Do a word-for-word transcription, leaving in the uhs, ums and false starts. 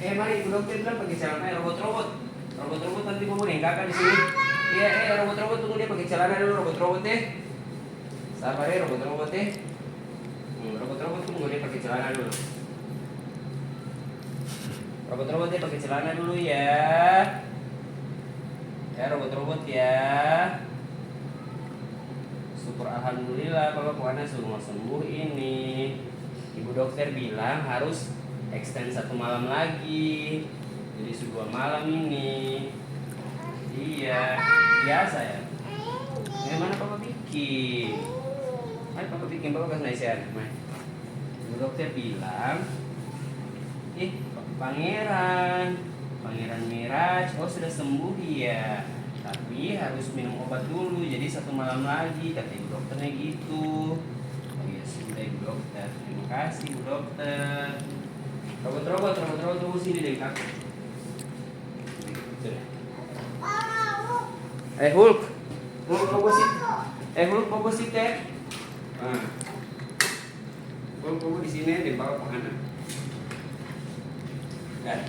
Eh, mari, Ibu Dokter bilang pake celana, eh, robot-robot. Robot-robot, nanti bobo deng kaka di sini. Iya, eh, robot-robot, tunggu dia pake celana dulu, robot-robot, eh. Sabar, eh, robot-robot, eh. Hmm, robot-robot, tunggu dia pake celana dulu. Robot-robot, dia pake celana dulu, ya. Ya, robot-robot, ya. Syukur, alhamdulillah, papa pung ana su mo sembuh ini. Ibu dokter bilang harus extend satu malam lagi. Jadi su dua malam ini. Iya, biasa ya. Yang mana papa bikin? Ayo papa bikin, papa kasih nasihat. Mai. Ibu dokter bilang, "Ih, Pangeran, Pangeran Miraj, oh, sudah sembuh ya. Tapi harus minum obat dulu, jadi satu malam lagi," kata ibu dokternya gitu. Oh ya sudah, Ibu Dokter. Terima kasih, Ibu Dokter. Robot-robot, robot-robot, tunggu sini deh, Kak. Sudah. Eh, Hulk. Hulk, bobo sit-, eh, Hulk, bobo situ, eh. Ah. Hulk, bobo di sini, deng papa pung ana. Dah.